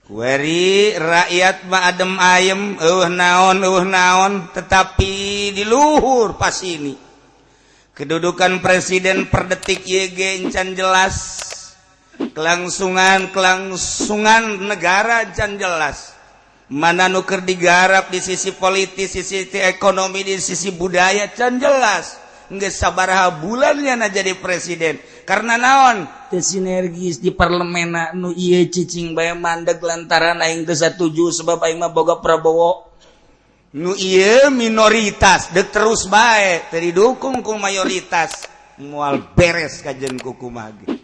Kuari rakyat mah adem ayem eueuh naon tetapi di luhur pas ini kedudukan presiden per detik ieu ge encan jelas, kelangsungan negara encan jelas, mana nu keur digarap di sisi politis, sisi ekonomi, di sisi budaya can jelas. Geus sabaraha bulannya na jadi presiden karena naon teu sinergis di parlemen nu ieu cicing bae mandeg lantaran aing teu satuju sebab aing mah boga Prabowo, nu ieu minoritas deuk terus bae teu didukung ku mayoritas moal beres kajen kukumaha ge.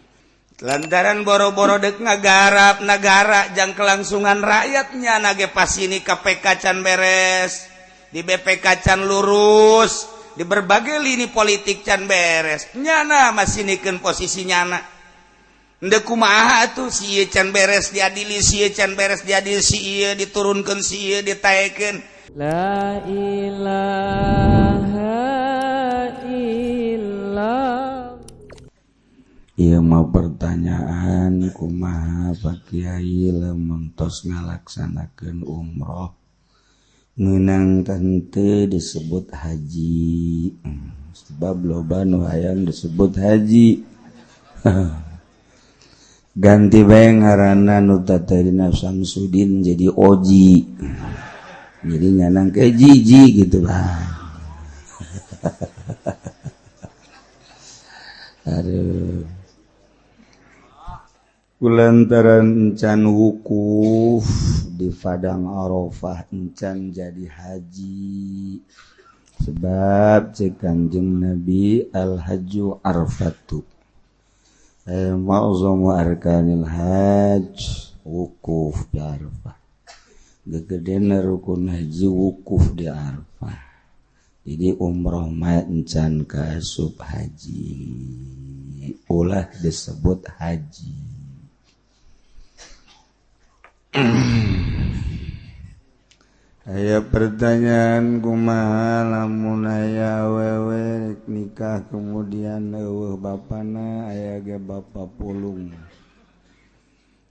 Lantaran boro-boro dek ngagarap negara jang kelangsungan rakyatnya nage pas ini KPK can beres, di BPK can lurus, di berbagai lini politik can beres, nyana masih nikeun posisi nyana. Ndek kumaha atuh si ieu can beres diadili, si ieu can beres diadili, si ieu diturunkeun, si ieu ditaekeun. La ilaha illallah. Ieu mah pertanyaan kumaha Pak Kiai lamun tos ngalaksanakeun umroh meunang tante disebut haji, sebab loba nu hayang disebut haji. Ganti bae ngaranna nu tatadina Samsudin jadi Oji, jadi nyanang ke jiji gitu lah. Aduh, kulantaran encan wukuf di Padang Arafah encan jadi haji, sebab cek Kanjeng Nabi al haju arfatu ma'zamu arkanil hajj wukuf di Arafah, gegedena rukun haji wukuf di Arafah. Jadi umroh mah encan kaasup haji, ulah disebut haji. Aya pertanyaan kumaha lamun aya awewe rek nikah kemudian eueuh bapana aya ge bapa pulung.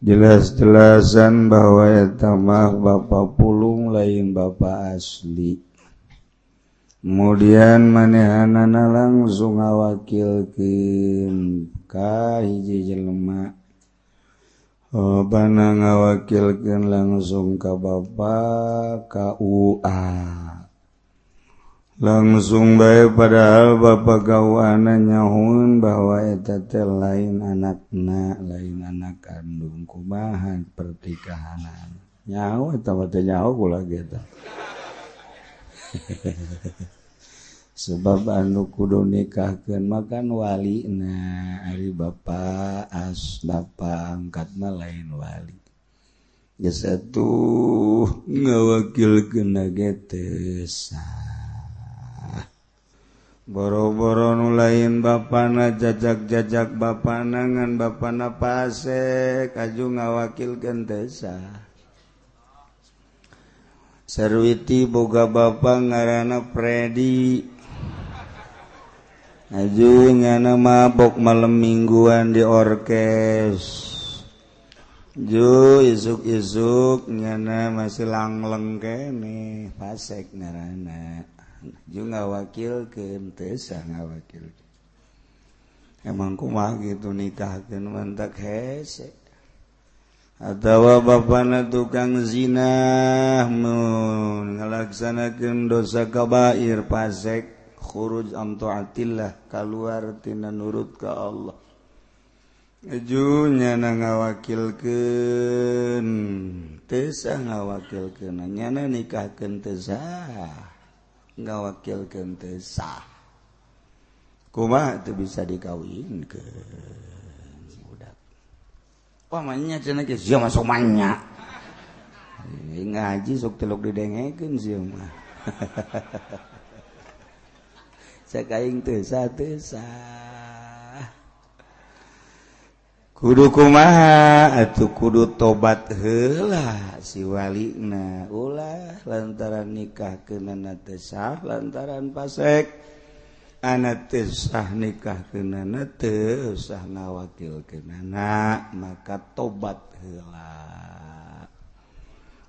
Jelas-jelasan bahwa eta mah bapa pulung lain bapa asli. Kemudian manehanana langsung ngawakilkeun ka hiji jelema. Oh, bana ngawakilkeun langsung ka bapa KUA. Langsung bae padahal bapa KUA na nyahoeun bahwa eta teh lain anakna, lain anak kandung. Kumaha pertikahanan. Nyaho eta mah teh nyaho kula ge eta. Sebab anu kudu nikahkeun makan walina, ari bapa as bapa angkat mah lain wali. Geus atuh ngawakilkeun ge teu sah. Boro-boro nu lain bapana jajak-jajak bapana ngan bapana pasek aju ngawakilkeun teu sah. Sarwiti boga bapa ngaranna Freddy. Aju nyana mabok malam mingguan di orkes. Ju isuk-isuk nyana masih langleng kene pasek ngaranna. Ju ngawakilkeun teu sah ngawakilkeun. Emang kumaha kitu nikahkeun mantak hese. Atawa bapana tukang zina mun ngalaksanakeun dosa kabair pasek khuruj an taatillah kaluar tina nurut ka Allah. Eju nyana ngawakilkeun teu sah ngawakilkeun, nyana nikahkeun teu sah ngawakilkeun teu sah. Kumaha teu bisa dikawinkeun. Wah manya cenah ge sia masuk manya. Ngaji sok telok didengekeun sia mah. Cek aing teu sah teu sah. Kudu kumaha atuh kudu tobat heula si walina, ulah lantaran nikahkeunana teu sah lantaran pasek. Anak teu sah nikahkeunana teu sah ngawakilkeunana, maka tobat heula.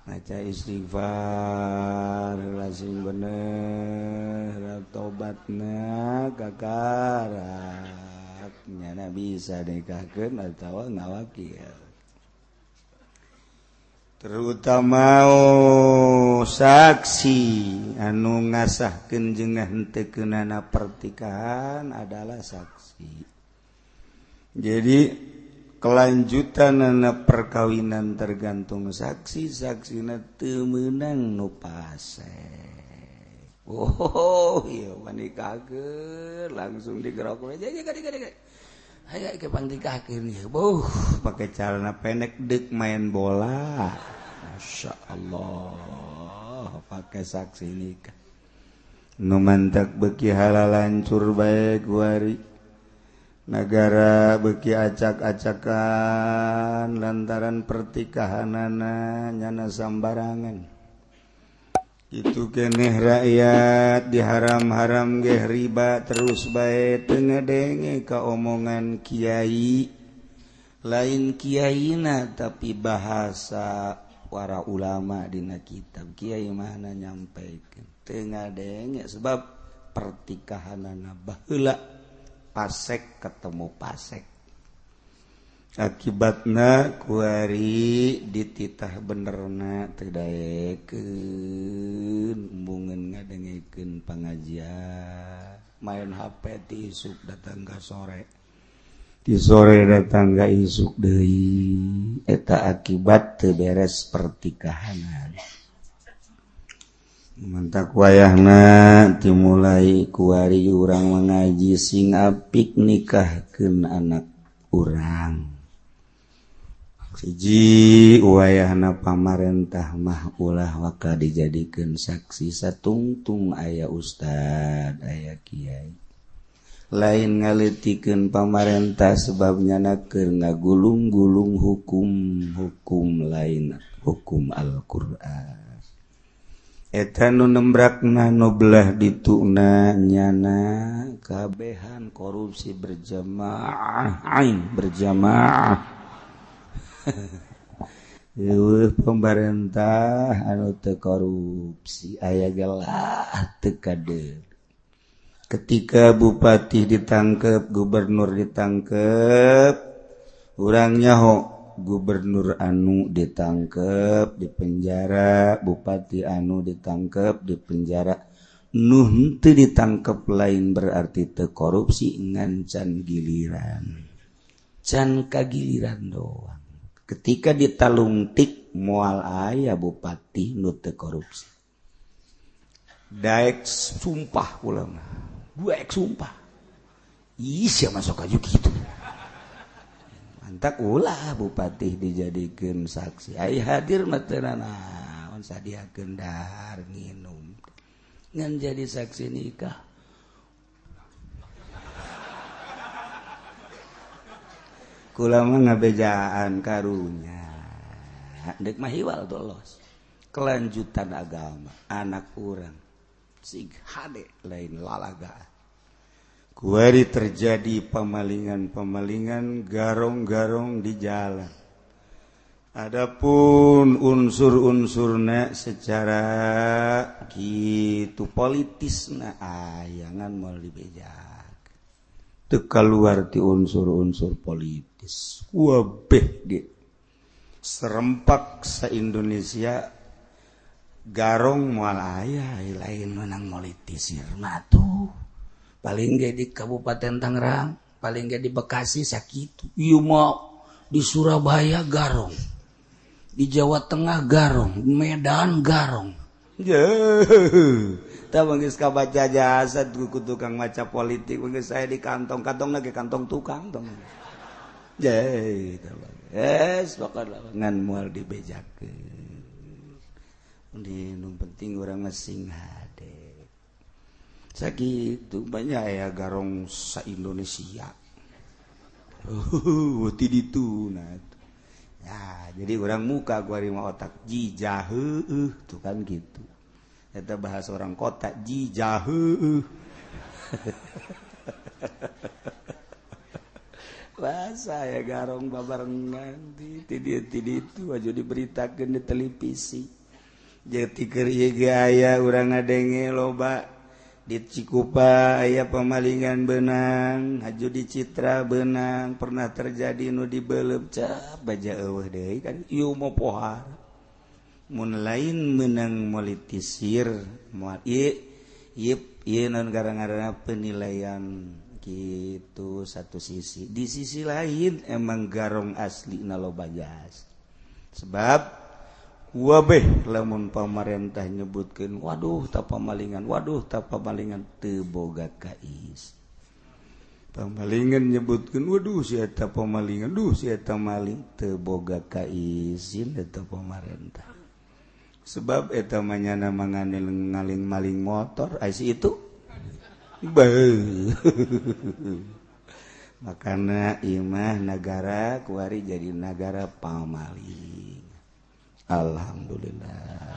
Maca istighfar lazim bener tobatna kakarak nyana bisa nikahkeun atawa ngawakil. Terutama saksi anu ngasahkeun jeung henteu keunana pertikahan adalah saksi. Jadi kelanjutan anak perkawinan tergantung saksi, saksina teu meunang nu pasek. Oh iya manikahkeun langsung digerok we jadi kadi. Hayo ke pangnikahkeun ieu. Buh, pake celana pendek deuk main bola. Masya Allah, pake saksi nikah. Nu mantak beuki halalancur bae kuari. Nagara beuki acak-acakan lantaran pertikahanana nyana sambarangan. Itu keneh rakyat diharam-haram geh riba terus bae teu ngadenge ka omongan kiai. Lain kiaina tapi bahasa para ulama dina kitab. Kiai mana nyampaikeun teu ngadenge sebab pertikahanana baheula pasek ketemu pasek. Akibatna kuari dititah benerna teu daekeun embungeun ngadengekeun pangajian, main HP ti isuk datang ka sore, ti sore datang ka isuk deui. Eta akibat teu beres pertikahanan. Mantak wayahna dimulai kuari urang mengaji sing apik nikahkeun anak urang. Siji wayahna pamarentah mah ulah waka dijadikeun saksi satungtung aya ustad aya kiai. Lain ngaleutikeun pamarentah sebab nyana keur ngagulung-gulung hukum-hukum lain hukum Al-Qur'an. Eta nu nembrakna nu belah dituna nyana kabehan korupsi berjamaah aing berjamaah. Eueuh pemerintah anu teu korupsi aya gelah teu kadeul. Ketika bupati ditangkep, gubernur ditangkep, urang nyaho gubernur anu ditangkep di penjara, bupati anu ditangkep di penjara. Nu henteu ditangkep lain berarti teu korupsi ngan can giliran. Can kagiliran doang. Ketika ditalungtik moal aya bupati nu teu korupsi. Daek sumpah kula mah. Daek sumpah. Ih sia masuk aja kitu. Mantak ulah bupati dijadikeun saksi. Ai hadir mah teu nanaon sadiakeun dahar nginum. Ngan jadi saksi nikah. Kula mah ngabejaan karunya. Deuk mah hiwal tolos. Kelanjutan agama anak urang sing hade lain lalagaan. Kuari terjadi pemalingan-pemalingan, garong-garong di jalan. Adapun unsur-unsurna secara gitu politisna ayangan moal dibejak. Teu kaluar ti unsur-unsur politis. Wabeh ge. Serempak sa-Indonesia garong moal aya lain menang politisir mah tuh. Paling ge di Kabupaten Tangerang, paling ge di Bekasi sakitu. Ieu mah di Surabaya garong, di Jawa Tengah garong, Medan garong. Tah geus kabaca jasad ku tukang maca politik geus saya di kantong-kantong lagi kantong tukang tong. Ye, es pokona ngan moal dibejakeun. Di nu penting urang mah sing hade. Sakitu banyak ya garong sa Indonesia. Ti ditu nah. Ya, jadi orang muka gua mah otak jijah heueuh tuh kan gitu. Eta bahasa orang kota jijah heueuh. Bahasa ya garong babarengan ti dieu ti ditu aja diberitakeun di televisi. Jadi keur ieu ge aya urang ngadenge loba di Cikupa aya pemalingan benang, haju di Citra benang, pernah terjadi nu dibeleup cap baja eueuh deui kan ieu mah pohara. Mun lain menang politisir moal ieu ieu ieu non gara-gara penilaian gitu satu sisi. Di sisi lain emang garong asli na loba jas. Sebab wabeh lamun pamarentah nyebutkeun waduh ta pamalingan waduh ta pamalingan teu boga kais. Pamalingan nyebutkeun waduh si eta pamalingan duh si eta maling teu boga kaisin eta pamarentah. Sebab eta mah nyana ngaling maling motor ai si itu. Beuh. Makana ieu mah nagara kuari jadi nagara pamaling. Alhamdulillah.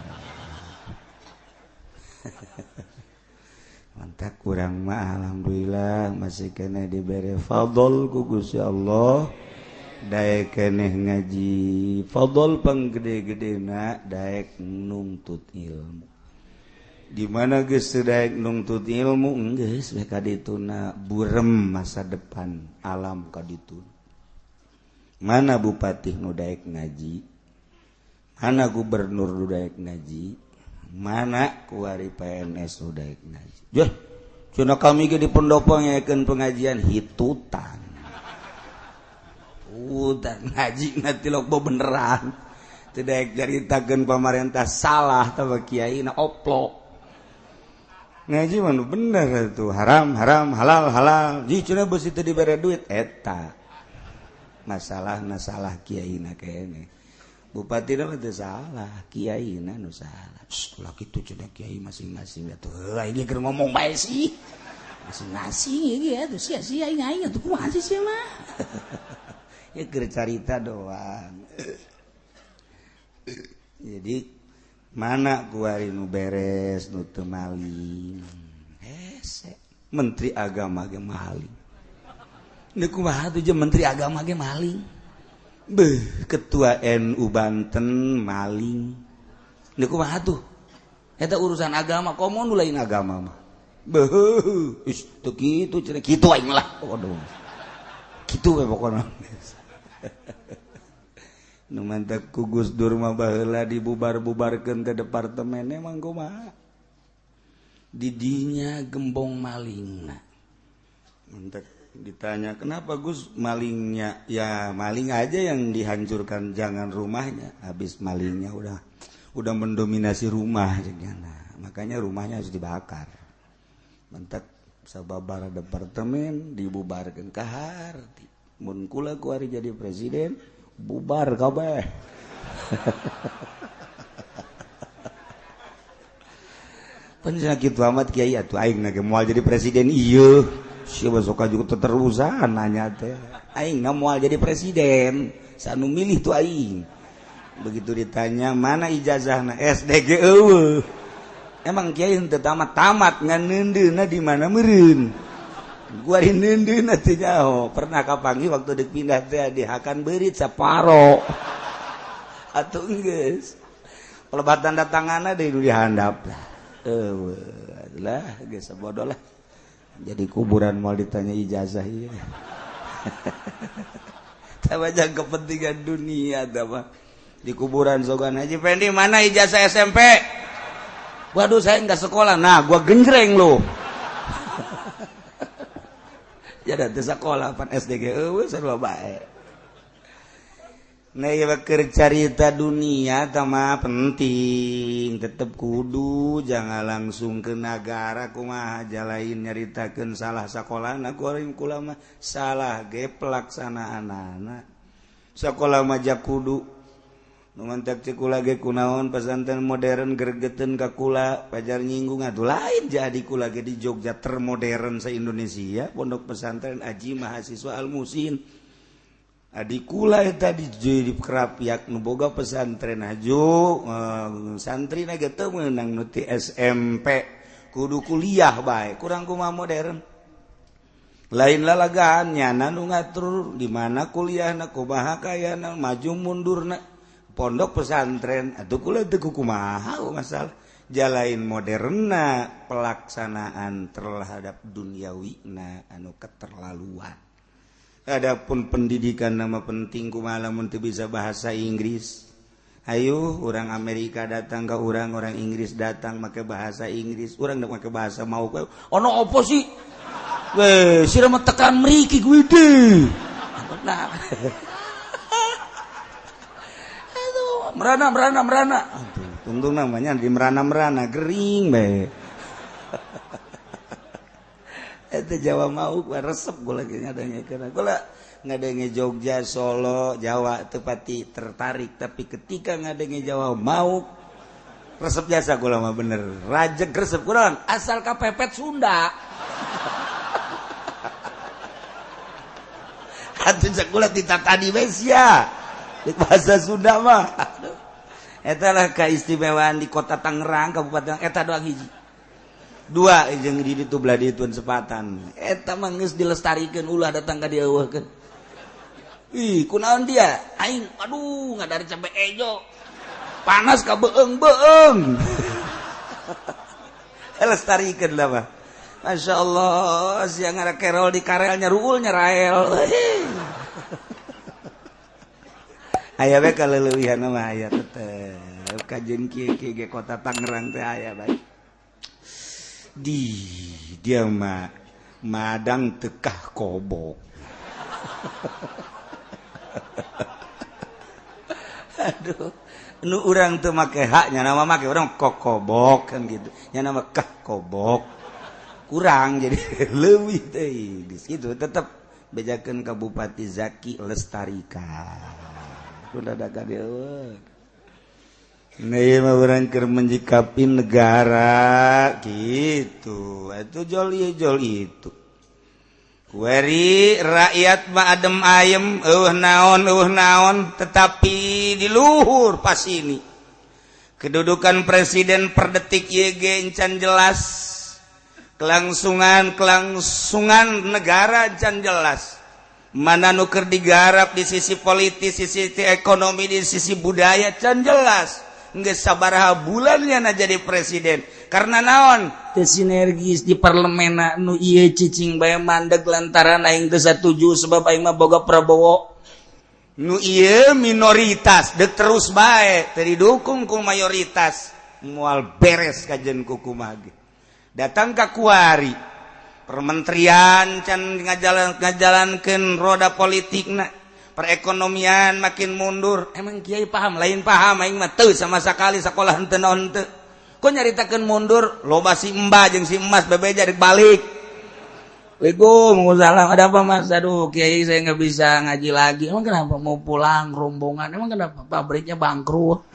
Mantap kurang mah alhamdulillah masih kena diberi fadl ku Gusti Allah. Daek keneh ngaji fadl panggede-gedena daek nungtut ilmu. Di mana geus daek nungtut ilmu geus we kadituna burem masa depan alam kadituna. Mana bupati nu daek ngaji? Mana gubernur nu daek ngaji, mana kuari PNS nu daek ngaji. Juh, cenah kami ge di pendopo ngayakeun pengajian hitutan. Udah ngaji na tilok beneran. Teu daek caritakeun pamarentah salah tah kiai na oplok. Ngaji mah nu bener tuh, haram haram halal halal. Ji cenah beusi teu dibere duit eta. Masalahna salah kiai na kene. Bupati mah teu salah, kiai na nu salah. Ulah kitu cenah kiai masing-masing atuh. Heuh aing keur ngomong bae sih. Masing-masing ieu atuh sia-sia aing aing atuh kumaha sih sia mah. Ya keur carita doang. Jadi mana kuari nu beres nu teu maling. Hese menteri agama ge maling. Nu kumaha tuh jeung menteri agama ge maling. Beuh, ketua NU Banten maling. Nu kumaha tuh? Eta urusan agama, komo nu lain agama mah. Beuh, ih teu kitu cenah kitu aing lah. Waduh. Kitu we pokona. Nu mantak ku Gus Dur mah baheula dibubar-bubarkeun ke departemen emang kumaha? Didinya gembong malingna. Mantak ditanya kenapa Gus malingnya, ya maling aja yang dihancurkan, jangan rumahnya. Habis malingnya udah mendominasi rumah, nah, makanya rumahnya harus dibakar. Mentak sababara departemen dibubarkan kaharti. Mun kula kuari jadi presiden bubar kabeh. Penyakit kitu amat kiai atuh aing na ge moal jadi presiden ieu. Siapa suka juga terusan nanya teh. Aing nggak mau jadi presiden, sanu milih tuh aing. Begitu ditanya mana ijazahna SDG eueuh. Emang kiai henteu tamat-tamat ngan neundeunna di mana meureun. Gua dineundeunna teh nyaho. Pernah kapanggih waktu deuk pindah teh dihakan beurit saparo. Atuh geus. Pelebatan datanganna deui dihandap lah. Eueuh lah geus bodoh lah. Jadi kuburan mau ditanya ijazah iya. Tapi jangan kepentingan dunia apa. Di kuburan sogan Haji Fendi mana ijazah SMP? Waduh saya nggak sekolah. Nah gua genjreng lo. Ya ada sekolah pan SDG eueuh sarua bae. Nah ieu keur carita dunia tama penting tetep kudu jangan langsung ke nagara kumaha jalain nyaritakeun salah sakolana kuring kula mah salah ge pelaksanaanana. Sakola mah ja kudu nu mantak cek kula ge kunaon pesantren modern gregeteun ka kula pajar nyinggung atuh lain jadi kula ge di Jogja termodern se-Indonesia pondok pesantren Aji Mahasiswa Al Musin. Adi kula eta di Kerapiak nu boga pesantren haju santri na ge teu meunang nu ti SMP kudu kuliah bae kurang kumaha modern lain lalagaan nyana nu ngatur di mana kuliahna kumaha kayana maju mundurna Pondok pesantren atuh kula teu kumaha masalah jalain moderna pelaksanaan terhadap duniawina anu keterlaluan. Adapun pendidikan nama penting kumaha lamun teu bisa bahasa Inggris. Ayo orang Amerika datang ke orang, orang Inggris datang make bahasa Inggris, orang make bahasa mau kowe. Ono opo sih? Weh, sira mah tekan mriki kuwi deh. Nah. Aduh, merana merana merana. Aduh, tungtung namanya di merana-merana gering bae. Eta Jawa mau resep gue lagi ngadenge gua ngadenge Jogja, Solo, Jawa tepati tertarik, tapi ketika ngadenge Jawa mau resep jasa gua mah bener. Rajeg resep kurang asal kapepet Sunda. Atuh cek kula tita tadi we sia. Di bahasa Sunda mah. Eta lah keistimewaan di kota Tangerang, kabupaten eta doang hiji. Dua jeung di ditu belah ditu sepatan. Eta mah geus dilestarikeun ulah datang ka dieu eueuhkeun. Ih, kunaon dia? Aing aduh ngadari cabe ejo. Panas ka beung-beung. Lestarikeun lah mah. Masya Allah, siang ngara kerol di karelnya ruul nyerael. Aya we kaleuwihan mah aya tetep kajeun kieu kieu ge kota Tangerang teh aya bae. Di dia mah madang tekah kobok. Aduh, nu urang teu make haknya nama make urang kokobok kan gitu. Nya nama kah kobok. Kurang jadi leuwih teh di situ tetep bejakeun ka Bupati Zaki lestarikan. Udah ada ka dieu. Nah, ieu mah urang keur menyikapi negara gitu. Itu jol ieu jol itu. Kueri rakyat mah adem ayem eueuh naon tetapi di luhur pas ini. Kedudukan presiden per detik ieu ge encan jelas. Kelangsungan negara encan jelas. Mana nu keur digarap di sisi politis, sisi ekonomi, di sisi budaya can jelas. Geus sabaraha bulannya na jadi presiden. Karena naon? Teu sinergis di parlemenna nu ieu cicing bae mandeg lantaran aing teu satuju sebab aing mah boga Prabowo. Nu ieu minoritas deuk terus bae teu didukung ku mayoritas. Moal beres kajen ku kumaha ge. Datang ka kuari permenterian can ngajalankeun roda politikna, perekonomian makin mundur. Emang kiai paham? Lain paham aing mah teu sama sekali sekolah henteu naon teu. Kok nyaritakeun mundur? Loba si emba jeung si emas bebeja rek balik. Waalaikumsalam, ada apa mas? Aduh kiai saya nggak bisa ngaji lagi. Emang kenapa? Mau pulang rombongan. Emang kenapa? Pabriknya bangkrut.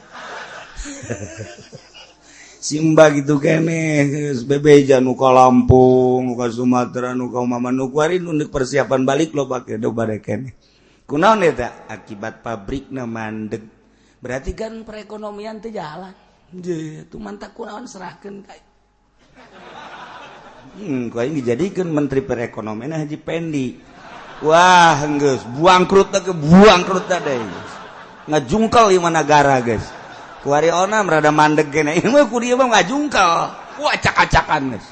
Simba gitu kene bebeja nu ka Lampung, nu ka Sumatera, nu ka Mama nu kuari nu persiapan balik lo pake do bare kene. Kunaon eta? Akibat pabrikna mandeg. Berarti kan perekonomian teu jalan. Je, tu mantak kunaon serahkeun ka. Ku aing dijadikeun menteri perekonomian Haji Pendi. Wah, geus buangkrut teh buangkrut teh deui. Ngajungkel ieu negara geus. Kuari onam rada mandeg kene. Ieu mah ku dieu mah ngajungkel. Wah, acak-acakan geus.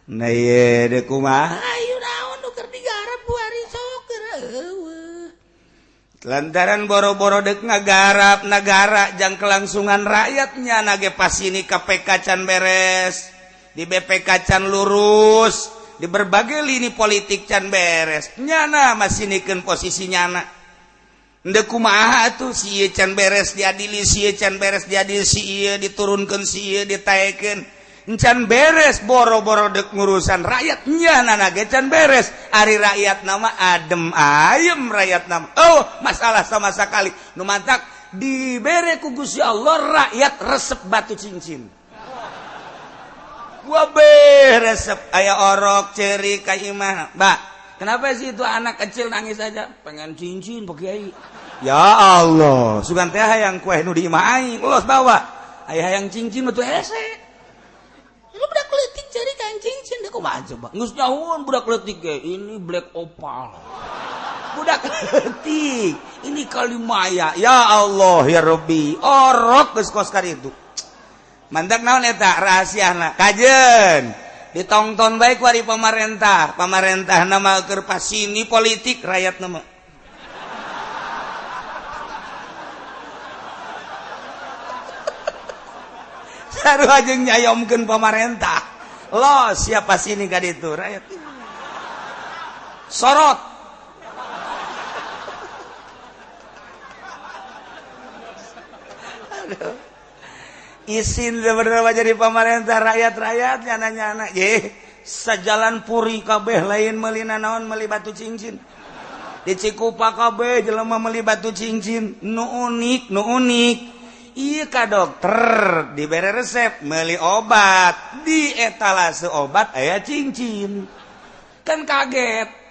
Nah ieu deui kumaha? Ayo naon nu keur digarap kuari sok eueuh. Lantaran boro-boro deuk ngagarap nagara jang kelangsungan rakyatnya nage pas ini KPK can beres, di BPK can lurus, di berbagai lini politik can beres. Nyana masih nikeun posisi nyana. Ndek kumaha atuh si ieu can beres diadili, si ieu can beres diadili, si ieu diturunkeun, si ieu ditaekeun. Can beres boro-boro dek ngurusan rakyat nyana ge can beres. Ari rakyat nama adem ayem rakyat nama. Oh, masalah sama sekali. Nu mantak dibere ku Gusti Allah rakyat resep batu cincin. Gua resep aya orok ceri ka imah. Mbak, kenapa sih itu anak kecil nangis aja? Pengen cincin Pak Kiai. Ya Allah, sugan teh hayang kue nu di imah aing, los bawa. Aya hayang cincin mah tuh hese. Lu budak leutik cari kan cincin deh kumaha coba. Geus nyahuan budak leutik ge, ini black opal. Budak leutik. Ini Kalimaya. Ya Allah ya Rabbi. Orok geus kos itu. Mantak naon eta rahasiana? Kajen. Ditongton baik wari pemerintah. Pemerintah nama keur pasini politik rakyat nama. Sarua jeung nyayomkeun pemerintah. Lo siapa sini ka ditu rakyat. Sorot. Aduh. Isin sebenarnya jadi pemerintah rakyat-rakyat nyana-nyana ye sajalan puri kabeh lain meuli nanaon meuli batu cincin. Di Cikupa kabeh jelema meuli batu cincin nu unik nu unik. Iya ka dokter dibere resep meuli obat di etalase obat aya cincin. Kan kaget.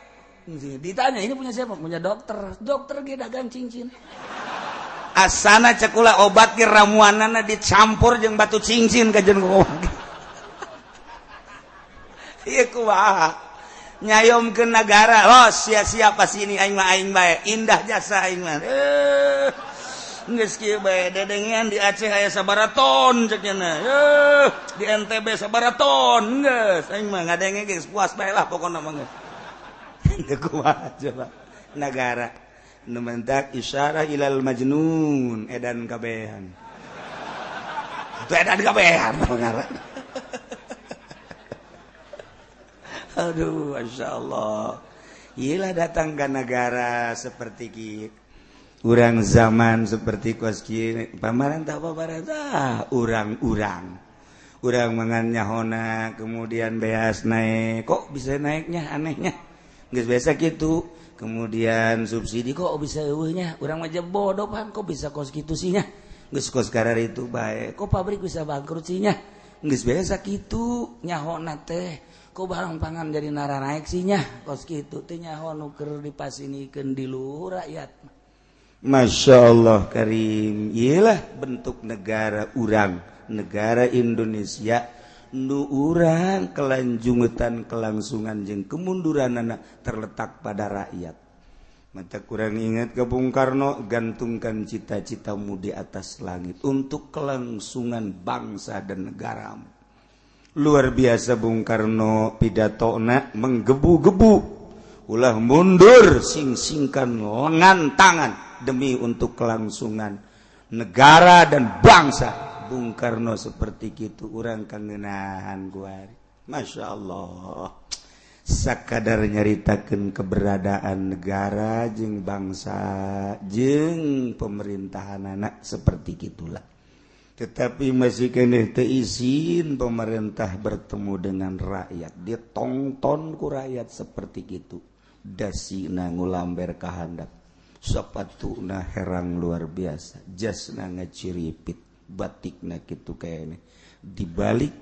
Ditanya ini punya siapa? Punya dokter. Dokter ge dagang cincin. Asana cekula obat ge ramuanana dicampur jeung batu cincin kajen kumaha. Ieu kumaha? Nyayomkeun nagara. Los sia-sia pas ini aing mah aing bae. Indah jasa aing mah. Geus kieu bae dedengean di Aceh aya sabaraton cek nya. Di NTB sabaraton geus aing mah ngadenge geus puas bae lah pokona mah geus. Teu kumaha coba nagara. Nu mentak isyarah ilal majnun edan kabehan. Itu edan kabehan pengaran. Aduh, Masya Allah. Iyalah datang ke negara seperti kieu. Urang zaman seperti kos kieu, pamarentah pamarentah, urang-urang. Urang mangan nyahona, kemudian beas naik. Kok bisa naiknya anehnya? Geus biasa kitu. Kemudian subsidi kok bisa eueuhnya, urang mah bodoh pan kok bisa kos kitu sih nya. Geus kos karar itu bae, kok pabrik bisa bangkrut sih nya. Geus biasa kitu nyahona teh, kok barang pangan jadi nara naik sih nya. Kos kitu teh nyaho nu keur dipasinikeun di luhur rakyat. Masya Allah karim, iyalah bentuk negara urang, negara Indonesia. Nu urang kelanjungan kelangsungan jeung kemunduranana terletak pada rakyat. Mata kurang ingat ke Bung Karno, gantungkan cita-citamu di atas langit untuk kelangsungan bangsa dan negaramu. Luar biasa Bung Karno pidatona menggebu-gebu, ulah mundur sing-singkan lengan tangan demi untuk kelangsungan negara dan bangsa. Bung Karno seperti gitu urang kangenahan kuari. Masya Allah. Sakadar nyaritakeun keberadaan negara jeung bangsa jeung pemerintahan anak seperti gitulah. Tetapi masih keneh teu izin pemerintah bertemu dengan rakyat. Ditongton ku rakyat seperti gitu. Dasina ngulamber ka handap. Sapatuna herang luar biasa. Jasna ngaciripit. Batikna gitu kayaknya. Dibalik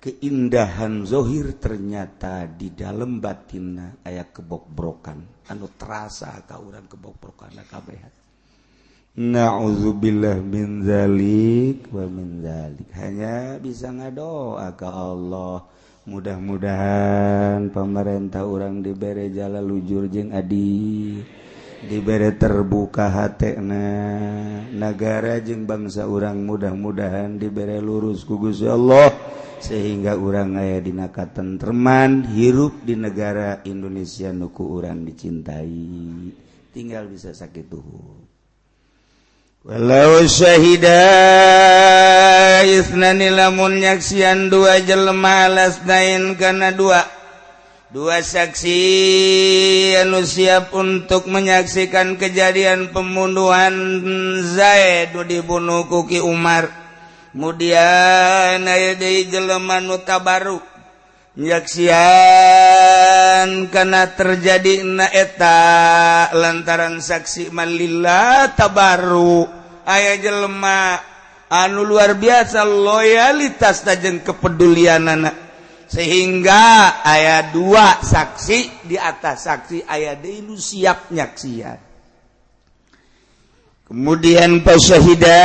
keindahan zohir ternyata di dalam batinna aya kebokbrokan anu terasa ka urang kebokbrokan kabehan. Na'udzubillah min zalik wa min zalik. Hanya bisa ngadoa ka Allah. Mudah-mudahan pemerintah urang dibere jala lujur jeung adil, dibere terbuka hatena, nagara jeung bangsa urang mudah-mudahan dibere lurus ku Gusti Allah sehingga urang aya dina katentreman hirup di negara Indonesia nu ku urang dicintai. Tinggal bisa sakitu. Walau syahida isnani lamun nyaksian dua jelema lasnain kana dua saksi anu siap untuk menyaksikan kejadian pembunuhan Zaid dibunuh ku Ki Umar. Kemudian aya deui jelema nu tabaru nyaksian kana terjadi na eta lantaran saksi malillah tabaru aya jelema anu luar biasa loyalitas jeung kepedulianana sehingga aya dua saksi di atas saksi aya deui nu siap nyaksian. Kemudian pasyahida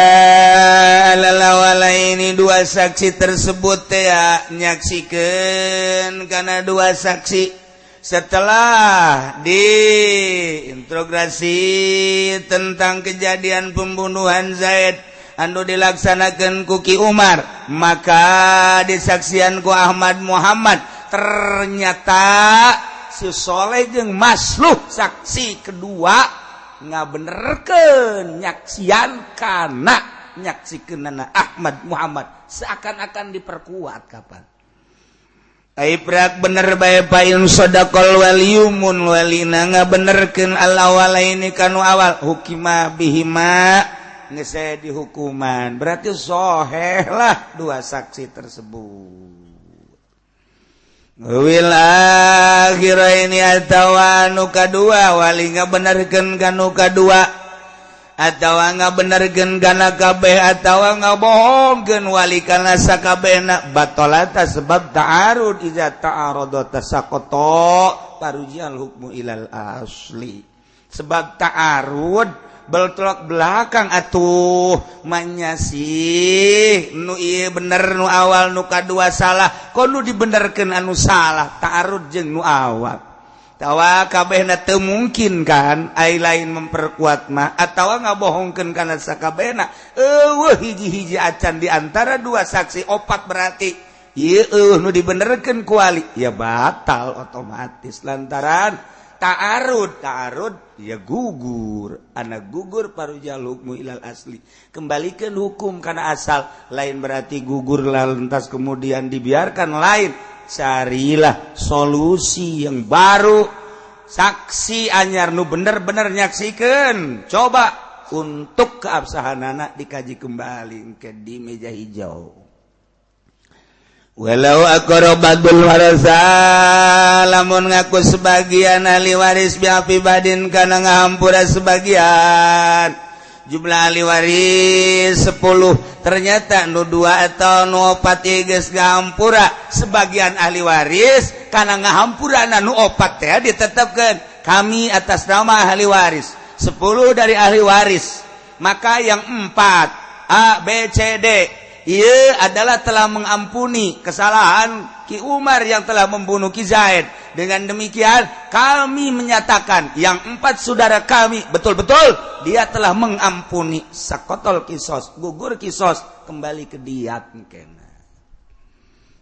lalawalaini dua saksi tersebut teh nyaksikeun kana dua saksi Setelah diinterogasi tentang kejadian pembunuhan Zaid anu dilaksanakan ku Ki Umar, maka disaksian ku Ahmad Muhammad, ternyata si Soleh jeung Masluh saksi kedua ngabenerkeun nyaksian kana nyaksikeunana Ahmad Muhammad, seakan-akan diperkuat. Kapan Prak bener bae pain sodaqal waliyu, mun walina ngabenerkeun al awalaini kanu awal, hukima bihima, geus dihukuman, berarti soheh lah dua saksi tersebut. Awil akhiraini, atawa anu kadua, wali ngabenerkeun kanu kadua atawa ngabenerkeun kana kabeh atawa ngabohongkeun wali kana sakabehna, batolata, sebab ta'arud. Iza ta'arada tasaqata, faruji'al hukmu ilal asli. Sebab ta'arud, beltrok belakang atuh, manya sih nu ieu bener nu awal, nu kadua salah, kok nu dibenerkeun anu salah? Ta'arud jeung nu awal tawa kabehna teu mungkin kan, ai lain memperkuat mah atawa ngabohongkeun kana sakabehna. Euweuh hiji-hiji acan di antara dua saksi opat, berarti ieu euweuh nu dibenerkeun ku wali, ya batal otomatis lantaran ta'arud. Ta'arud ya gugur, anak gugur, faruji'al hukmu ilal asli, kembalikan hukum karena asal. Lain berarti gugur lantas kemudian dibiarkan, lain. Carilah solusi yang baru, saksi anyar nu bener-bener nyaksikan. Coba untuk keabsahan anak dikaji kembali ke di meja hijau. Walau aqarra ba'dul warasa, lamun ngaku sebagian ahli waris, bi'afwi ba'din, kana ngahampura sebagian. Jumlah ahli waris 10, ternyata nu dua atau nu opat geus ngahampura. Sebagian ahli waris kana ngahampura nu opat teh ditetapkan kami atas nama ahli waris 10 dari ahli waris, maka yang empat A B C D ia adalah telah mengampuni kesalahan Ki Umar yang telah membunuh Ki Zaid. Dengan demikian kami menyatakan yang empat saudara kami betul-betul dia telah mengampuni. Saqothol qisos, gugur kisos, kembali ke diat kena.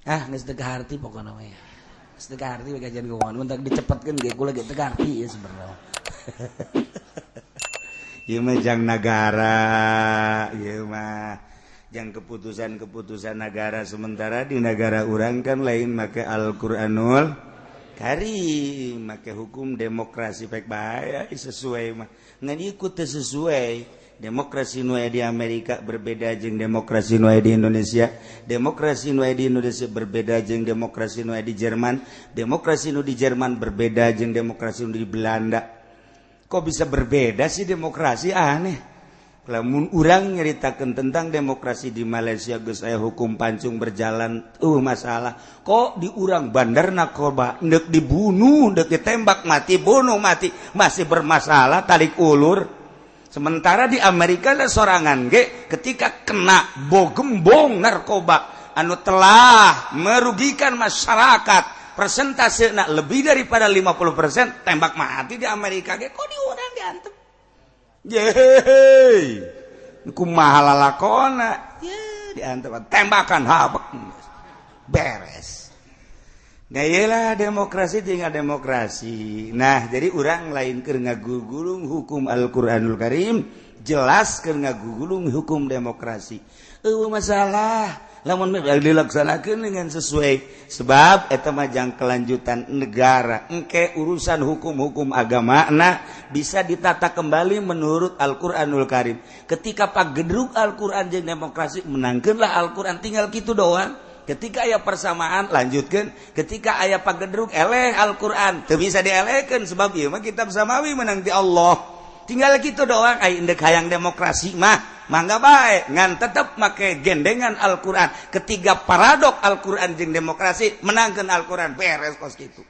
Ah, geus teu kaharti pokokna mah ya. Geus teu kaharti kajian keuangan. Mun dicepetkeun ge kula ge teu kaharti ya sebenarnya. Ieu mah jang nagara, ieu mah yang keputusan-keputusan negara. Sementara di negara urang kan lain make Al-Qur'anul Karim, make hukum demokrasi. Baik bahaya sesuai mah ngan ikut sesuai. Demokrasi nu di Amerika berbeda jeung demokrasi nu di Indonesia, demokrasi nu di Indonesia berbeda jeung demokrasi nu di Jerman, demokrasi nu di Jerman berbeda jeung demokrasi nu di Belanda. Kok bisa berbeda sih demokrasi? Aneh. Lamun urang nyeritakan tentang demokrasi di Malaysia geus aya hukum pancung berjalan, masalah. Kok di urang bandar narkoba ndek dibunuh, ndek ditembak mati, bunuh mati, masih bermasalah, tarik ulur. Sementara di Amerika ada sorangan ge ketika kena bogembong narkoba anu telah merugikan masyarakat, persentase nak lebih daripada 50% tembak mati di Amerika ge. Kok di urang diantep? Yeay, kumaha lalakona? Ye, diantep tembakan habek beres. Nah, iyalah demokrasi, tinggal demokrasi. Nah, jadi orang lain keur ngagugulung hukum Al-Qur'anul Karim, jelas keur ngagugulung hukum demokrasi. Euweuh masalah lamun dilaksanakeun dengan sesuai, sebab eta mah jang kelanjutan negara. Engke urusan hukum-hukum agama nah bisa ditata kembali menurut Al-Qur'anul Karim. Ketika pagedruk Al-Qur'an jeung demokrasi, menangkeunlah Al-Qur'an, tinggal kitu doang. Ketika aya persamaan, lanjutkan. Ketika aya pagedruk, eleh Al-Qur'an, teu bisa dielehkeun, sebab ieu mah kitab samawi, menang di Allah. Tinggal gitu doang. Ai indek hayang demokrasi mah mangga bae, ngan tetep make gendengan Al-Qur'an. Ketiga paradok Al-Qur'an jeung demokrasi, menangkeun Al-Qur'an, beres kos kitu.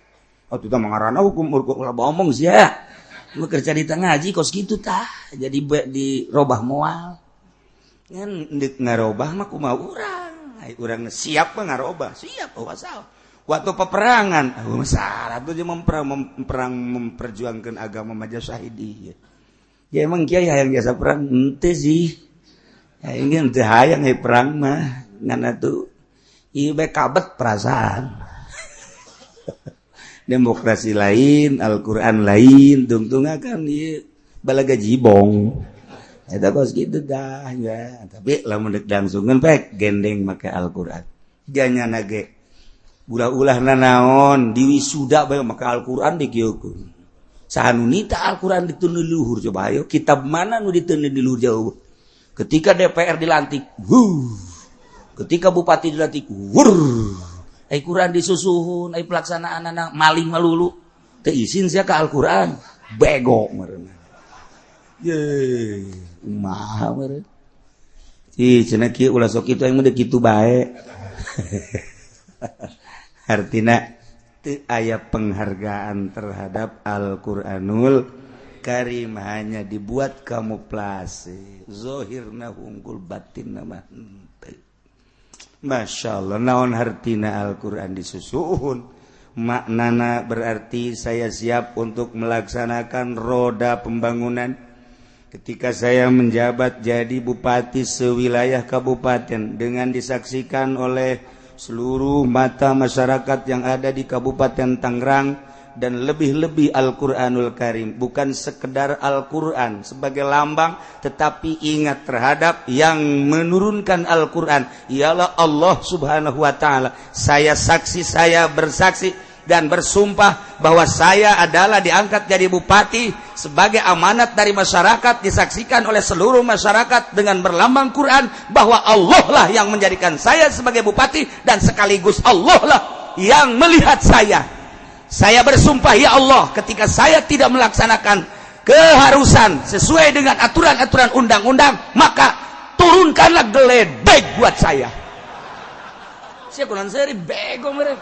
Oh, itu mah ngaranna hukum ulah omong sia. Lu kerja di tengah ngaji kos kitu tah jadi dirobah moal. Ngan ndek ngarobah mah kumaha urang? Ai urang siap mah ngarobah, siap, oh masalah. Waktu peperangan, oh, masalah tuh dia memperang, memperang memperjuangkan agama maja syahidi. Ya emang kiai hayang jasa perang ente sih. Ya ini ente hayang perang mah ngan atuh ieu bae kabet perasaan. Demokrasi lain, Al-Qur'an lain, tungtung akan ieu balaga jibong. Eta kos kitu dah ya. Tapi lamun deuk langsungeun pek gendeng make Al-Qur'an. Janya nage ulah-ulah nanaon di wisuda bae make Al-Qur'an dikieukeun. Saha nu nita Al-Qur'an diteun di luhur, coba ayo kitab mana nu diteun di luhur jauh. Ketika DPR dilantik, wuh. Ketika bupati dilantik, wur. Ai Quran disusuhun, ai pelaksanaan anak maling malulu. Teu isin sia ka Al-Qur'an, bego meureun. Ye, kumaha meureun. Ih, cenah kieu ulah sok kitu, aing mah kitu bae. Artina teu aya penghargaan terhadap Al-Qur'anul Karim, hanya dibuat kamuflase, zohirna hungkul, batinna mah henteu. Masya Allah, naon hartina Al-Quran disusuhun? Maknana berarti saya siap untuk melaksanakan roda pembangunan. Ketika saya menjabat jadi bupati sewilayah kabupaten dengan disaksikan oleh seluruh mata masyarakat yang ada di Kabupaten Tangerang dan lebih-lebih Al-Quranul Karim, bukan sekedar Al-Quran sebagai lambang, tetapi ingat terhadap yang menurunkan Al-Quran, ialah Allah Subhanahu wa Ta'ala. Saya saksi, saya bersaksi dan bersumpah bahwa saya adalah diangkat jadi bupati sebagai amanat dari masyarakat, disaksikan oleh seluruh masyarakat dengan berlambang Quran, bahwa Allah lah yang menjadikan saya sebagai bupati dan sekaligus Allah lah yang melihat saya. Saya bersumpah, ya Allah, ketika saya tidak melaksanakan keharusan sesuai dengan aturan-aturan undang-undang, maka turunkanlah geledek buat saya. Saya kurang seri bego mereka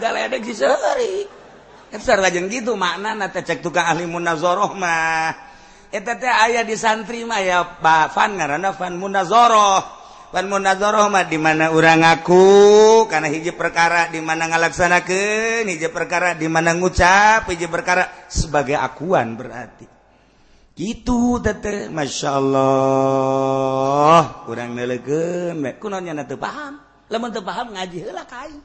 galedek si seri. Eta lajeng gitu makna teh cek tukang ahli munazoroh mah. Eta teh aya di santri mah ya Pak Fan, ngaranna fan munazoroh. Fan munazoroh mah di mana urang ngaku karena hiji perkara, di mana ngalaksanakeun hiji perkara, di mana ngucap hiji perkara sebagai akuan, berarti gitu teh. Masya Allah, urang neuleukeun kunaon nya teu paham. Lamun teu paham, ngaji heula ka aing,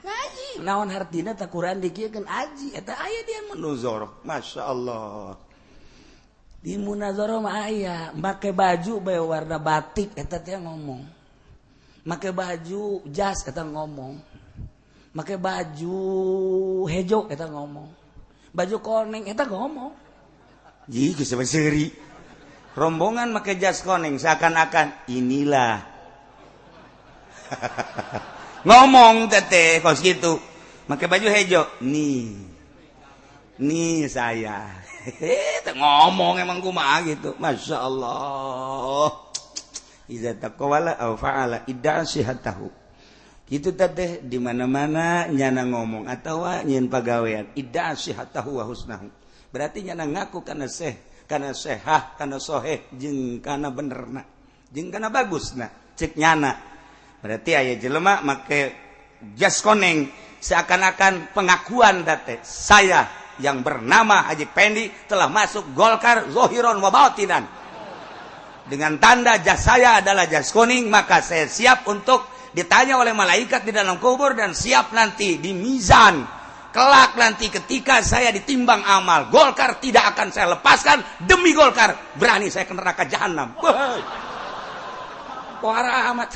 ngaji naon hartina teh Quran dikieukeun aji. Eta aya dia munazoroh. Masya Allah, di munazoroh mah aya make baju bae warna batik, eta teh ngomong, make baju jas eta ngomong, make baju hejo eta ngomong, baju koneng eta ngomong. Ji geus seuri rombongan make jas koneng, seakan-akan inilah ngomong teteh kos gitu, make baju hejo nih, nih saya ngomong emang kumaha gitu. Masya Allah, iza taqawala aw fa'ala idda'a sihatahu gitu teh. Di mana-mana nyana ngomong atawa nyieun pagawean, idda'a sihatahu wa husnahu, berarti nyana ngaku kana seh, kana sehah, kana soheh, jeung kana benerna, jeung kana bagusna cek nyana. Berarti aya jelema make jas koneng, seakan-akan pengakuan teh, saya yang bernama Haji Pendi telah masuk Golkar zohiron wa batinan, dengan tanda jas saya adalah jas kuning, maka saya siap untuk ditanya oleh malaikat di dalam kubur dan siap nanti di mizan kelak nanti ketika saya ditimbang amal. Golkar tidak akan saya lepaskan, demi Golkar berani saya ke neraka jahanam. Pohara amat.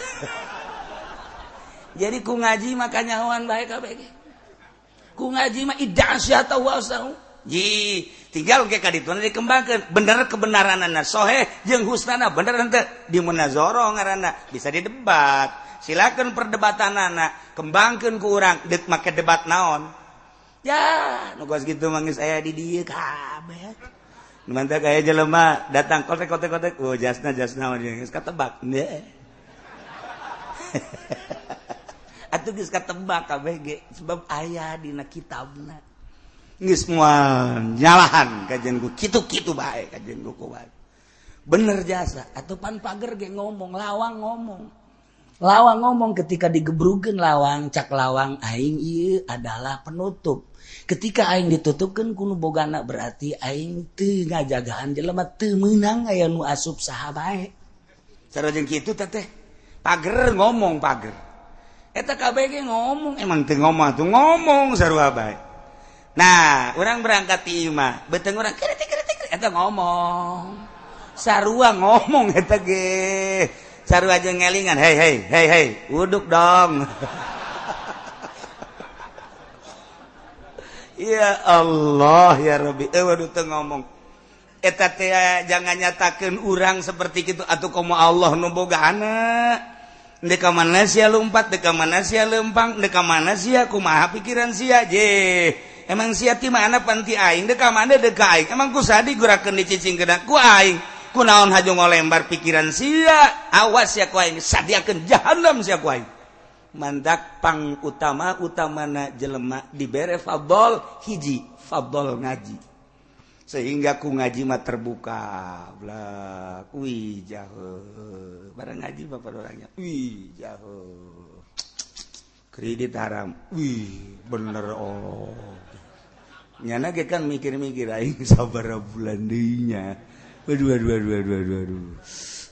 Jadi ku ngaji makanya hawan baik kabeh, ku ngaji mah idda syata wa ji tinggal ke kaditu dikembangkan bener kebenaranana, soheh jeung husnana, bener henteu di munazoroh ngaranna, bisa didebat. Silakan perdebatanana kembangkeun ku urang, deuk make debat naon ya nu kos kitu mah geus aya di dieu kabeh. Nu mantap aya jelema datang kotek kotek kotek, oh jasna, jasna geus katebak. Atuh geus katebak kabeh ge, sebab aya dina kitabna. Geus moal nyalahan kajian ku kitu-kitu bae, kajian ku bae bener jasa. Atau pan pager ge ngomong, lawang ngomong. Lawang ngomong ketika digebrukeun lawang, cak lawang aing ieu adalah penutup. Ketika aing ditutupkeun ku nu bogana berarti aing teu ngajagaan jelema teu meunang aya nu asup saha bae. Cara jeung kitu teh pager ngomong pager. Eta kabeh ge ngomong emang teu ngomong atuh ngomong sarua bae. Nah, urang berangkat ti imah, beuteung urang kritik kritik eta ngomong. Sarua ngomong eta ge. Sarua jeung ngelingan, hei hei hei hei, uduk dong. Ya Allah ya Rabbi, waduh teu ngomong. Eta teh jangan nyatakeun urang seperti kitu atuh komo Allah nu bogaana. Dek ka mana sia lumpat, dek ka mana sia lempang, dek ka mana sia kumaha pikiran sia je. Emang sia ti mana pan ti aing, dek ka mana dek ka aing. Emang ku sadi gurakeun dicicingkeun ku aing. Kunaon haju ngolembar pikiran sia, awas sia ku aing sadiakeun jahanam sia ku aing. Mandak pang utama utamana jelema dibere fadol hiji, fadol ngaji. Sehingga ku ngaji mah terbuka blak wih jauh barang ngaji bapak orangnya wih jauh kredit haram wih bener oh nyana ge kan mikir-mikir aing sabaraha bulan deui nya waduh waduh waduh waduh waduh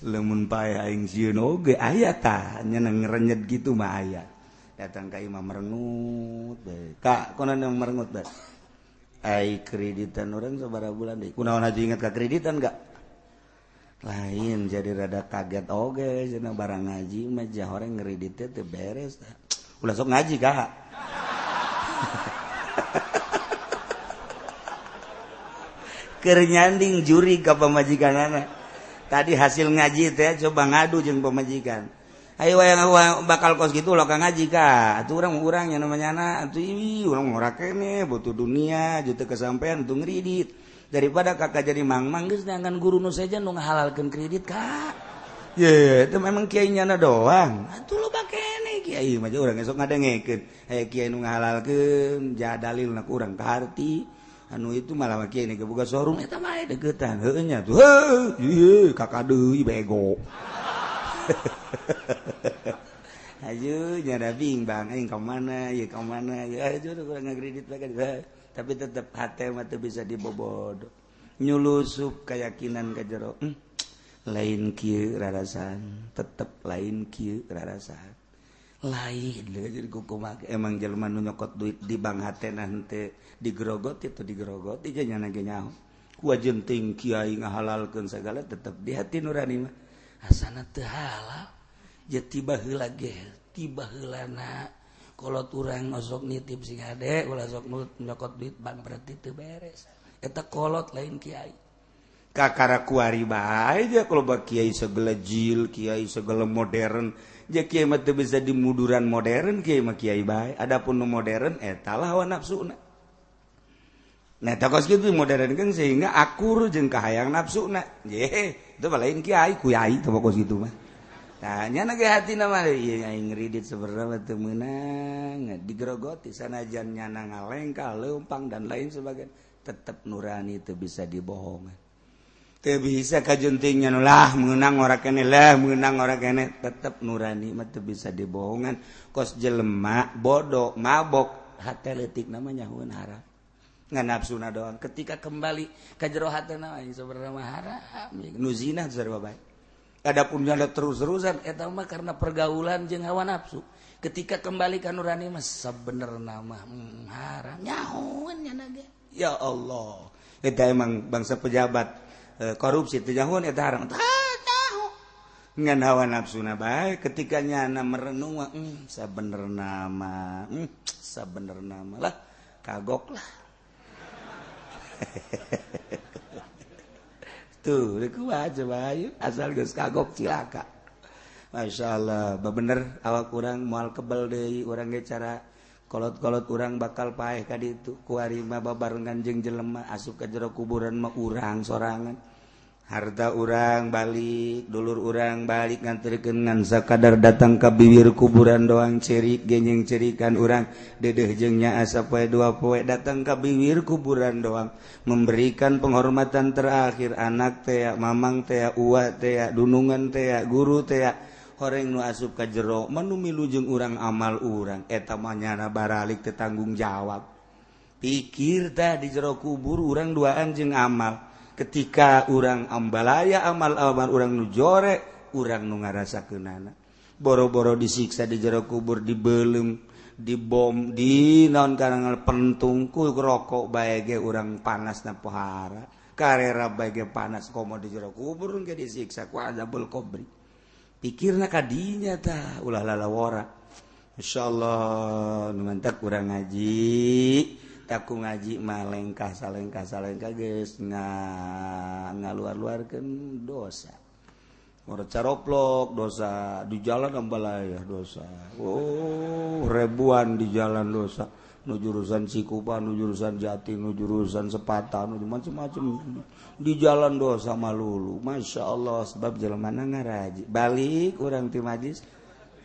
lamun pae aing sieun oge aya tah nyana ngerenyet gitu mah aya datang ka imah merengut bae kak konon yang merengut bae ai kreditan orang sabaraha bulan deui kunaon haji inget ka kreditan gak lain jadi rada kaget oge cenah barang ngaji mah jahoreng ngreditnya teu beres ulah sok ngaji kak keur nyanding juri ka pamajikanana tadi hasil ngaji teh coba ngadu jeung pamajikan ayo wayang bakal kos gitu lo kang ngaji ka atuh urang yang namanya anak atuh ih urang ngora kene butuh dunia juta kesampean tuh ngredit daripada kakak jadi mang-mang geus neangan guru nu sejen nu ngahalalkeun kredit kak ye itu memang kiai nyana doang atuh loba kene kiai mah urang esok ngadengekeun aya kiai nu ngahalalkeun ja dalilna ku urang kaharti anu itu malah kiai nu boga showroom eta mah deukeutan heueuh nya tuh heuh ieu kakak deui bego. Ayo nyara bimbang aing ka mana ieu ka mana ya ayo kurang ngakredit bae tapi tetep hate mah teu bisa dibobod nyulusup keyakinan ka jero lain kieu rarasan tetep lain kieu rarasan lain jadi kumaha emang jelema nu nyokot duit di bank hatena henteu digerogoti teu digerogoti nya nyana ge nyaho ku jenting kiai ngahalalkeun sagala tetep di hati nurani mah asana teu halal je tiba heula ge tiba heulana kolot urang osok nitip sing hade ulah sok nyokot duit bank berarti teu beres eta kolot lain kiai kakara kuari bae je kalau bak kiai segala jil kiai segala modern je kiai mah teu bisa dimuduran modern kiai mah kiai bae adapun nu modern eta lah hawa nafsuna. Nah kos kitu modern kan sehingga akur jeung kahayang nafsuna. Ye, itu mah lain kiai, kuyai teh kos kitu mah. Tah nya ge hatina mah ieu aing ngridit sebenarnya teu meunang, digerogoti sanajan nyana ngalengkah, leumpang dan lain sebagainya, tetep nurani teu bisa dibohongan. Teu bisa kajuntingnya lah meunang ora keneh lah meunang ora keneh, tetep nurani mah teu bisa dibohongan. Kos jelema bodoh, mabok, hate leutik namanya nyahueun haram. Ngan nafsuna doang ketika kembali ka jero hatena aing sebenarnya mah haram nu zina sarua bae adapun nyala terus-terusan eta mah karena pergaulan jeung hawa nafsu ketika kembali ka nurani mah sabenerna mah haram nyahoeun nya ge ya Allah eta emang bangsa pejabat korupsi teu nyahoeun eta haram tahu ngan hawa nafsuna bae ketika nyana merenung sabenerna mah sabenerna mah lah kagok lah. Tuh, kuat coba ayo asal geus kagok cilaka. Masya Allah, bener awak urang moal kebel deui urang ge cara kolot-kolot urang bakal paeh ka ditu kuari mah babarengan jeung jelema asup ka jero kuburan mah urang sorangan. Harta urang balik, dulur urang balik nganterkeun ngan sakadar datang ka bibir kuburan doang cerik genyeng cerikan urang dedeh jeung nyaah sapoe dua poe datang ka bibir kuburan doang memberikan penghormatan terakhir anak teh, mamang teh, uwa teh, dunungan teh, guru teh, Horeng nu asup ka jero mah nu milu jeung urang amal urang, eta mah nyana baralik teu tanggung jawab. Pikir tah, di jero kubur urang duaan jeung amal. Ketika urang ambalaya, amal-amal urang nu jore, urang nu ngarasakeunana. Boro-boro disiksa di jero kubur, dibelum, dibom, di naon, karang pentung ku rokok bae ge urang panas na pohara, karera bae ge panas, komo di jero kubur ge disiksa ku azabul qabri. Pikirna kadinya tah, ulah lalawora. Insyaallah nu mantak urang ngaji, ku ngaji mah lengkah salengkah salengkah geus ngaluar-luarkeun dosa. Orang caroplok dosa, di jalan ambalaya dosa. Oh, ribuan di jalan dosa. Nu jurusan Cikupa, nu jurusan Jati, nu jurusan Sepatan, nu macam-macam di jalan dosa malulu. Masya Allah, sebab jalan mana ngaraji. Balik orang ti majlis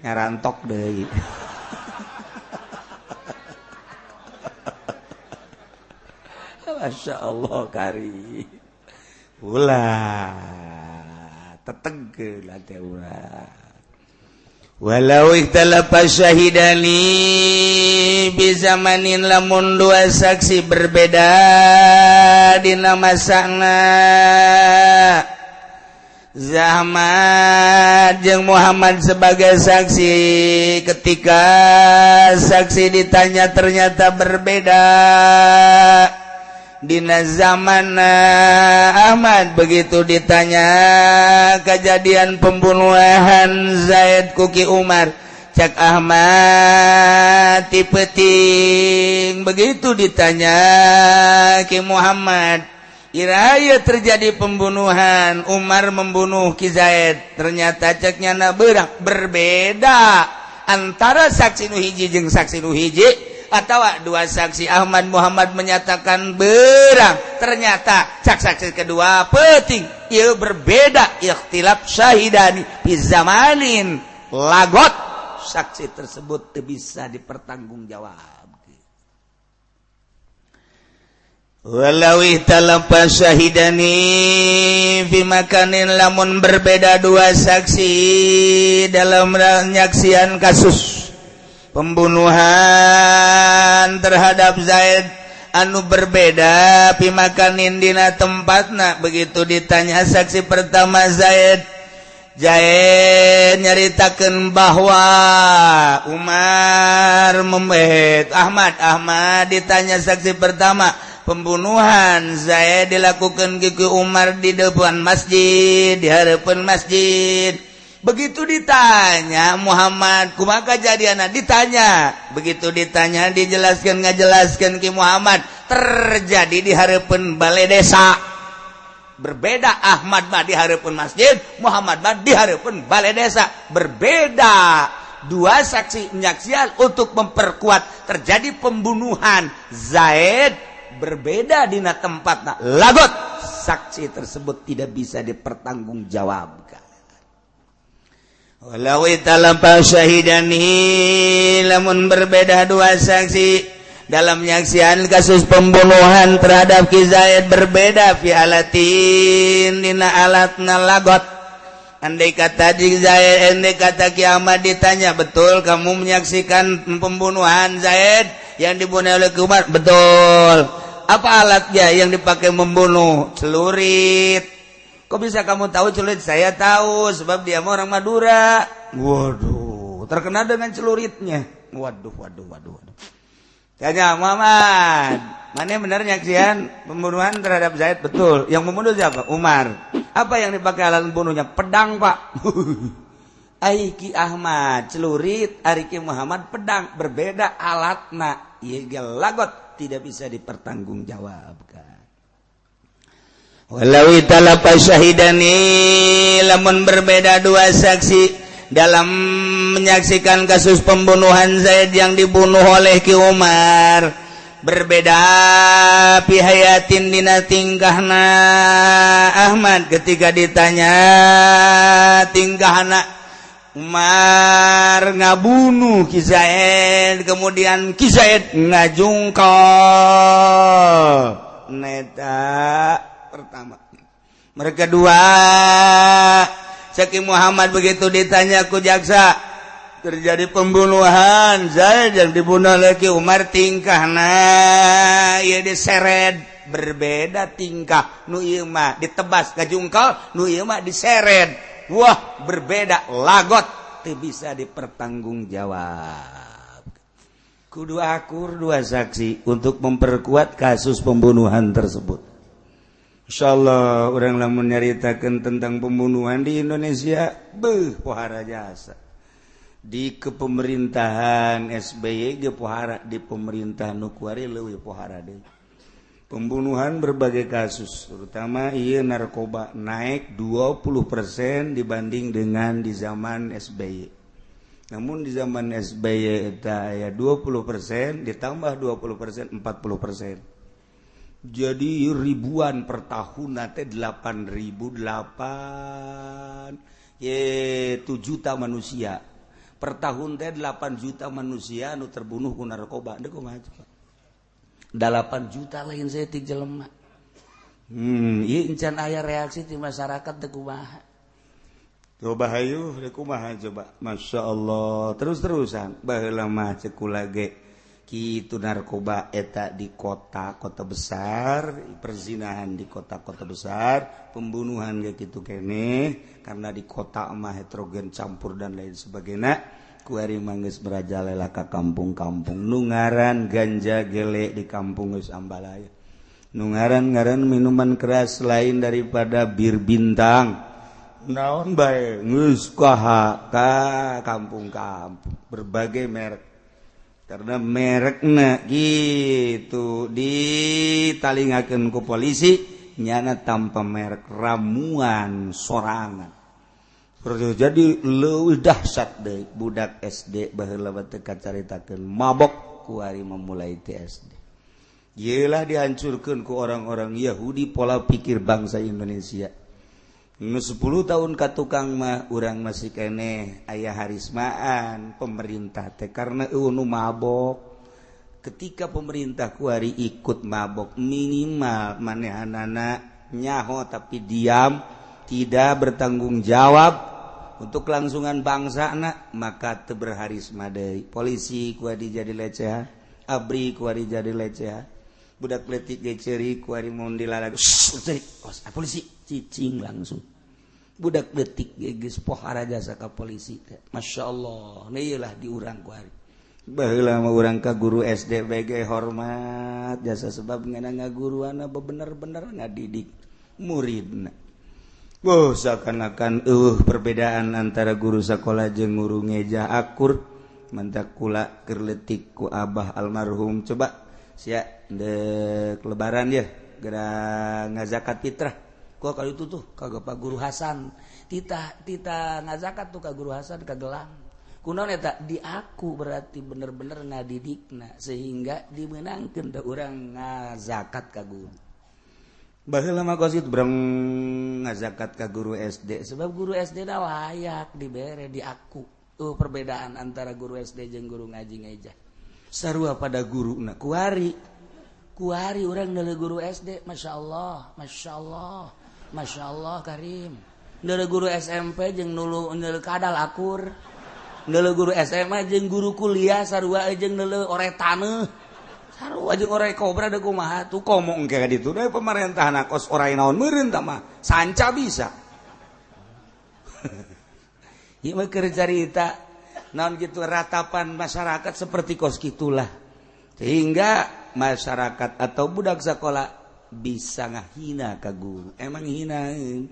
ngarantok deui. Masya Allah kari. Ulah tetengkeun teh ulah. Walau ikhtalafa syahidani bizamanin, lamun dua saksi berbeda dina masana, Ahmad jeung Muhammad sebagai saksi, ketika saksi ditanya ternyata berbeda dina zaman. Ahmad begitu ditanya kejadian pembunuhan Zaid ku Ki Umar, cak Ahmad ti peuting. Begitu ditanya Ki Muhammad, iraha terjadi pembunuhan Umar membunuh Ki Zaid, ternyata ceknya na berak. Berbeda antara saksi nu hiji jeung saksi nu hiji atau dua saksi, Ahmad Muhammad menyatakan berang, ternyata cak saksi kedua peuting. Ieu berbeda, ikhtilaf syahidani fi zamanin, lagot, saksi tersebut teu bisa dipertanggungjawab. Walau ikhtalafa syahidani fi makanin, lamun berbeda dua saksi dalam penyaksian kasus pembunuhan terhadap Zaid anu berbeda fi makanin dina tempatna. Begitu ditanya saksi pertama Zaid, Zaid nyaritakeun bahwa Umar membet Ahmad. Ahmad ditanya saksi pertama, pembunuhan Zaid dilakukan ku Umar di depan masjid, di hadapan masjid. Begitu ditanya Muhammad, kumaha kejadianna, ditanya. Begitu ditanya dijelaskan, ngajelaskan ki Muhammad terjadi di hadapan balai desa. Berbeda, Ahmad mah di hadapan masjid, Muhammad mah di hadapan balai desa. Berbeda dua saksi menyaksikan untuk memperkuat terjadi pembunuhan Zaid, berbeda dina tempatna. Lagot, saksi tersebut tidak bisa dipertanggungjawabkan. Walau ikhtalafa syahidani, lamun berbeda dua saksi dalam menyaksikan kasus pembunuhan terhadap Ki Zaid, berbeda fi alatin dina alatna, lagot. Andai kata Ki Zaid, andai kata Ki Ahmad ditanya, betul kamu menyaksikan pembunuhan Zaid yang dibunuh oleh Umar? Betul. Apa alatnya yang dipakai membunuh? Celurit. Kok bisa kamu tahu celurit? Saya tahu sebab dia orang Madura. Waduh, terkenal dengan celuritnya. Waduh, waduh, waduh, waduh. Tanya Muhammad, mana yang benar nyaksian pembunuhan terhadap Zaid? Betul. Yang membunuh siapa? Umar. Apa yang dipakai alat membunuhnya? Pedang, Pak. Aiki Ahmad celurit, Ariki Muhammad pedang, berbeda alatna. Ieu lagot tidak bisa dipertanggungjawabkan. Walau ikhtalafa syahidani, lamun berbeda dua saksi dalam menyaksikan kasus pembunuhan Zaid yang dibunuh oleh Ki Umar, berbeda fi hayatin dina tingkahna. Ahmad ketika ditanya tingkahna Umar ngabunuh Ki Zaid, kemudian Ki Zaid ngajungkal neta pertama. Mereka dua Cek Muhammad begitu ditanya ku jaksa, terjadi pembunuhan Zaid yang dibunuh lagi Umar, tingkah nah ieu diseret berbeda tingkah, nu ieu mah ditebas ngajungkal, nu ieu mah diseret. Wah, berbeda lagot, teu bisa dipertanggungjawab, kudu akur dua saksi untuk memperkuat kasus pembunuhan tersebut. Insyaallah urang lamun nyaritakeun tentang pembunuhan di Indonesia, beuh, pohara jasa. Di kepemerintahan SBY ge pohara, di pemerintahan nu kuari leuwih pohara deui. Pembunuhan berbagai kasus, terutama iya narkoba naik 20% dibanding dengan di zaman SBY. Namun di zaman SBY eta aya 20% ditambah 20%, 40%, jadi ribuan per tahun teh, 8008 ye 7 juta manusia per tahun teh, 8 juta manusia nu terbunuh ku narkoba. Deuk kumaha coba? 8 juta lain saeutik jelema. Ieu encan aya reaksi di masyarakat teh, kumaha coba? Hayu, deuk kumaha coba? Masya Allah, terus-terusan. Baheula mah cek kula ge kitu, narkoba eta di kota-kota besar, perzinahan di kota-kota besar, pembunuhan kayak gitu kene karena di kota mah heterogen, campur dan lain sebagainya. Kuari mah geus merajalela ka kampung-kampung. Nu ngaran ganja gele di kampung geus ambalaya, nu ngaran-ngaran minuman keras lain daripada bir Bintang naon bae geus kaha ka kampung-kampung, berbagai merek, karena merekna gitu ditalingakeun ku polisi, nyana tanpa merek ramuan sorangan. Jadi leuwih dahsyat deui. Budak SD baheula teu kacaritakeun mabok, kuari memulai ti SD. Yelah, dihancurkan ku orang-orang Yahudi pola pikir bangsa Indonesia. Nu 10 tahun ka tukang mah urang masih keneh aya harismaan pemerintah teh karena euweuh nu mabok. Ketika pemerintah kuari ikut mabok, minimal manehanana nyaho tapi diam, tidak bertanggung jawab untuk kelangsungan bangsa nak, maka teu berharisma deui. Polisi kuari jadi lecehan, ABRI kuari jadi lecehan, budak leutik ge ceurik kuari mun dilalag, "Polisi," cicing langsung. Budak leutik ge geus pohara jasa ka polisi teh. Masya Allah, lah di urang kuari. Baheula mah urang ka guru SD BG hormat jasa, sebab ngana ngaguruana bener-bener ngadidik muridna. Oh, seakan-akan perbedaan antara guru sekolah jeung guru ngeja akur. Mentak kula keur leutik ku abah almarhum, "Coba sia dek lebaran ya geura ngazakat fitrah." Gua kali itu tuh kagak Pak Guru Hasan, tita tita ngazakat tuh ka Guru Hasan ka gelang. Kunaon eta? Di aku berarti bener-bener ngadidikna sehingga dimenangkeun teh urang ngazakat ka guru. Baheula mah kos itu breng ngazakat ka guru SD, sebab guru SD dah layak dibere di aku tuh. Perbedaan antara guru SD jeung guru ngaji ngeja sarua pada guru. Nah, kuari kuari urang neuleuh guru SD, Masya Allah, Masya Allah, Masya Allah Karim. Neuleuh guru SMP jeung nulu neuleuh kadal akur. Neuleuh guru SMA jeung guru kuliah sarua jeung neuleuh oray taneuh, sarua jeung oray kobra. Da kumaha tuh? Komo engke ka ditu deui pemerintahan kos oray naon meureun tah mah sanca bisa. Ieu mah keur carita naon gitu, ratapan masyarakat seperti kos gitulah, sehingga masyarakat atau budak sekolah bisa ngahina ke guru, emang hinain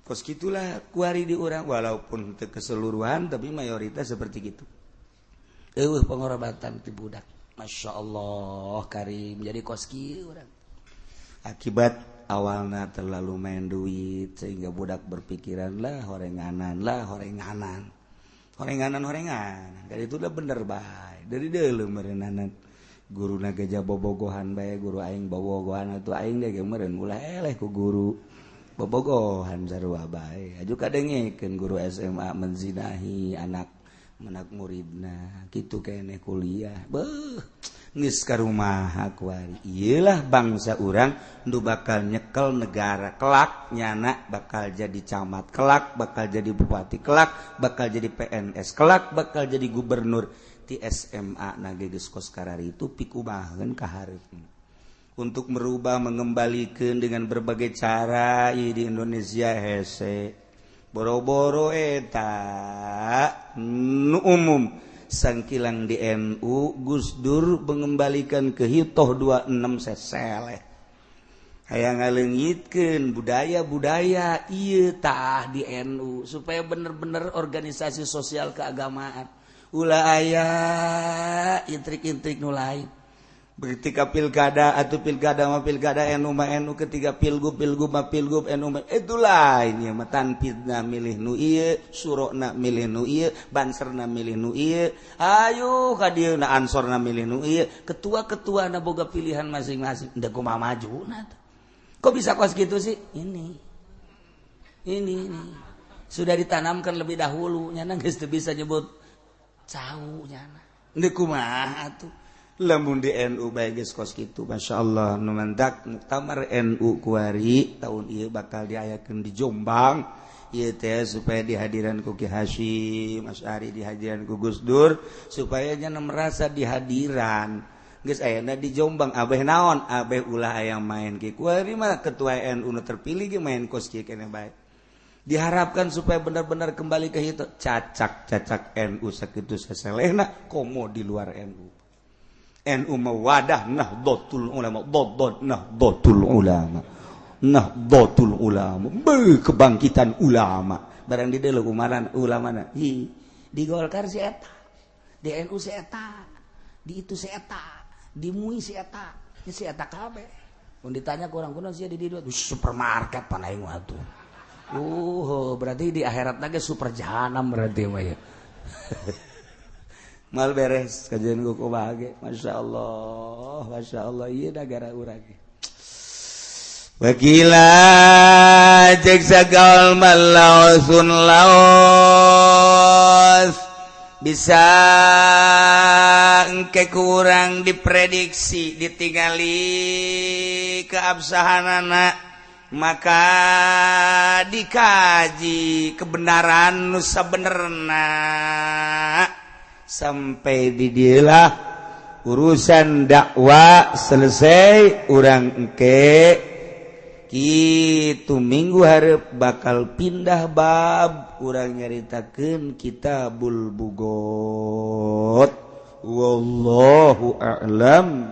kos gitulah kuari di urang, walaupun teu keseluruhan tapi mayoritas seperti gitu. Euweuh pengorbanan ti budak. Masya Allah Karim, jadi kos kieu urang akibat awalnya terlalu main duit, sehingga budak berpikiran lah horenganan, lah horenganan, horenganan, horenganan. Dari itu udah bener bae dari dulu merenanan guru nageja bobogohan bae. Guru aing bobogohan atau aing ge meureun ulah eleh ku guru, bobogohan sarua bae. Aju kadengekeun guru SMA menzinahi anak menak muridna kitu keneh kuliah. Beuh, Geus karumaha kuari? Iyalah, bangsa urang nu bakal nyekel negara kelak, nyana bakal jadi camat kelak, bakal jadi bupati kelak, bakal jadi PNS kelak, bakal jadi gubernur. Ti SMA na ge geus kos kararitu itu, pikumaheun ka hareup untuk merubah, mengembalikan dengan berbagai cara di Indonesia. Hese boro-boro eta nu umum, sangkilang di NU Gus Dur mengembalikan ke hitoh 26 seseleh, hayang ngaleungitkeun budaya-budaya ieu tah di NU supaya bener-bener organisasi sosial keagamaan, ulah aya intrik-intrik nu lain. Ketika pilkada atau pilkada mah pilkada, NU mah NU, ketika pilgub, pilgub mah pilgub, NU mah itu lain ya mah. Tanfidna milih nu ieu, surona milih nu ieu, banserna milih nu ieu, ayo ka dieu na ansorna milih nu ieu, ketua-ketua na boga pilihan masing-masing. Ndek kumaha maju na? Kok bisa kos gitu sih? Ini sudah ditanamkan lebih dahulu, nyana geus teu bisa nyebut cau nyana. Ndek kumaha atuh lamun di NU bae geus kos kitu? Masya Allah, nu mantak muktamar NU kuari tahun ieu bakal diayakeun di Jombang ieu teh supaya dihadiran ku Ki Hasyim Asy'ari, dihadiran ku Gus Dur, supaya nya merasa dihadiran. Geus ayeuna di Jombang abeh naon, abeh ulah aya main ki. Kuari mah ketua NU nu terpilih ge main kos kieu keneh bae. Diharapkan supaya benar-benar kembali ke itu cacak-cacak NU sakitu saselehna, komo di luar NU. NU mawadah Nahdlatul Ulama, dodot Nahdlatul Ulama, Nahdlatul Ulama, be kebangkitan ulama. Barang di deuleu umaran ulama na. Hi, di Golkar si eta, di NU si eta, di itu si eta, di MUI si eta, si eta kabeh. Mun ditanya kurang kunaon sia di dieu, supermarket pan aing mah atuh. Berarti di akhirat lagi super jahanam berarti mah ya. Mal beres kajian ku bage. Masya Allah, Masya Allah, iya negara urang. Wakila cek sagal malausun laos bisa engke kurang diprediksi, ditinggali keabsahanana, maka dikaji kebenaran nu sabenerna. Sampai di dialah urusan dakwah selesai. Urang engke kitu minggu hareup bakal pindah bab, urang nyaritakeun Kitabul Bughot. Wallahu a'lam.